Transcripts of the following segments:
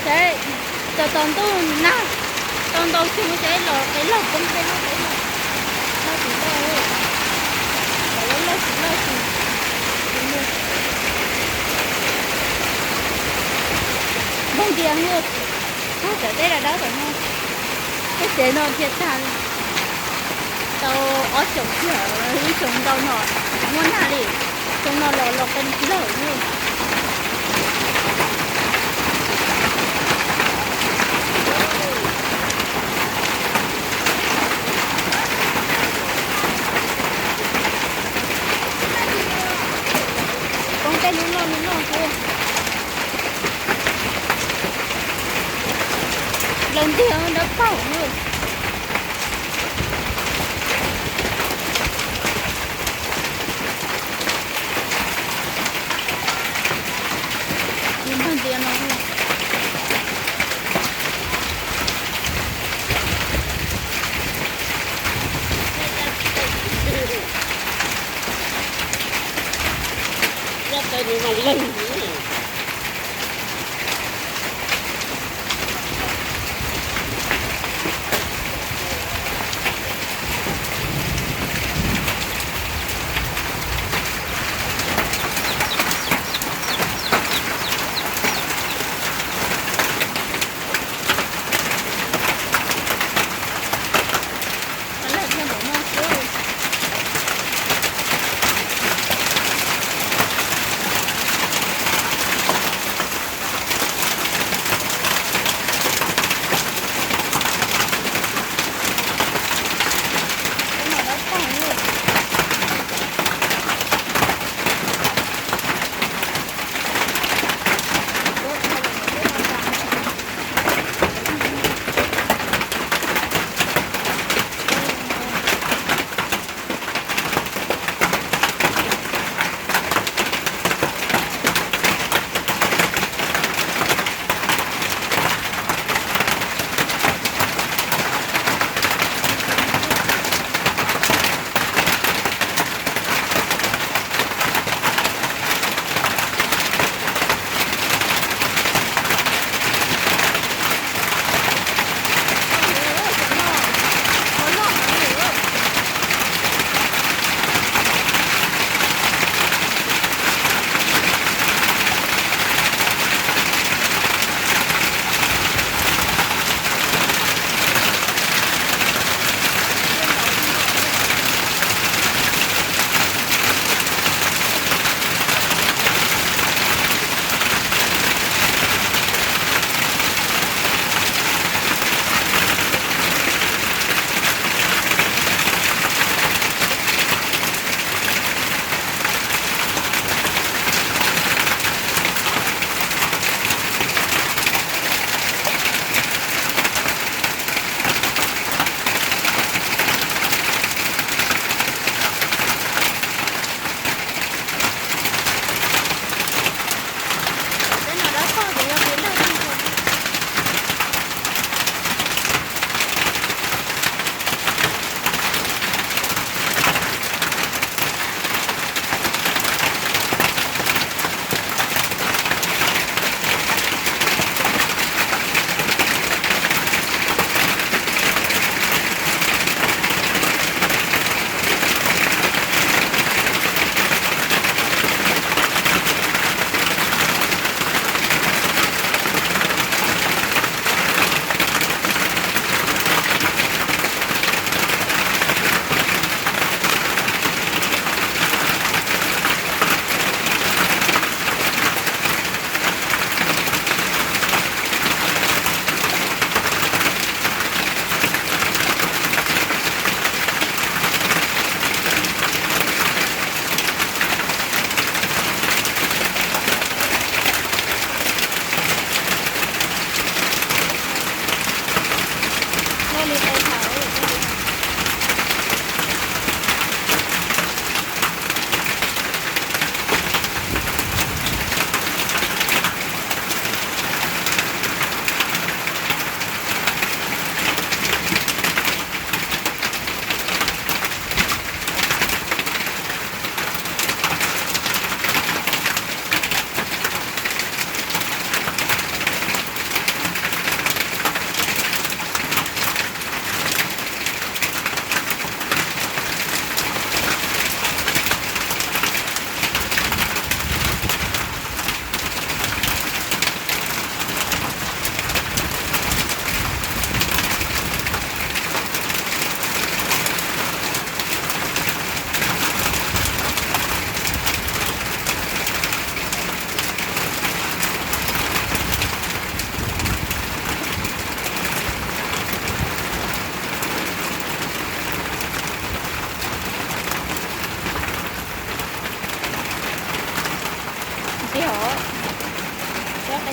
Ces tau tau ntuj nag, tau ntau xyoo ces los qev laug poob tej lub qev laug, loj tsis loj, loj tsis loj tsis, npog ntias, tag cov teb dawb dawb tom no, tej tsev no dhia tag li. Tau ob xyoos kiag, ib xyoo ntau no tsis muaj nag li, xyoo no los los qev laug lawm. Poob tej lub loj lub loj xwb. Laus ntiag dawb paug xwb. Npog ntias no.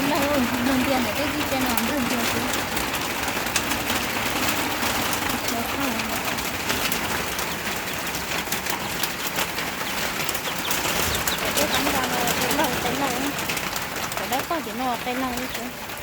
Lawg, nrog ntiag ntawm tej txij tse no nrog ntiag xwb. Tej qab ntsa no qe lawg, qe lawg, cov dawb paug tim no qe lawg xwb.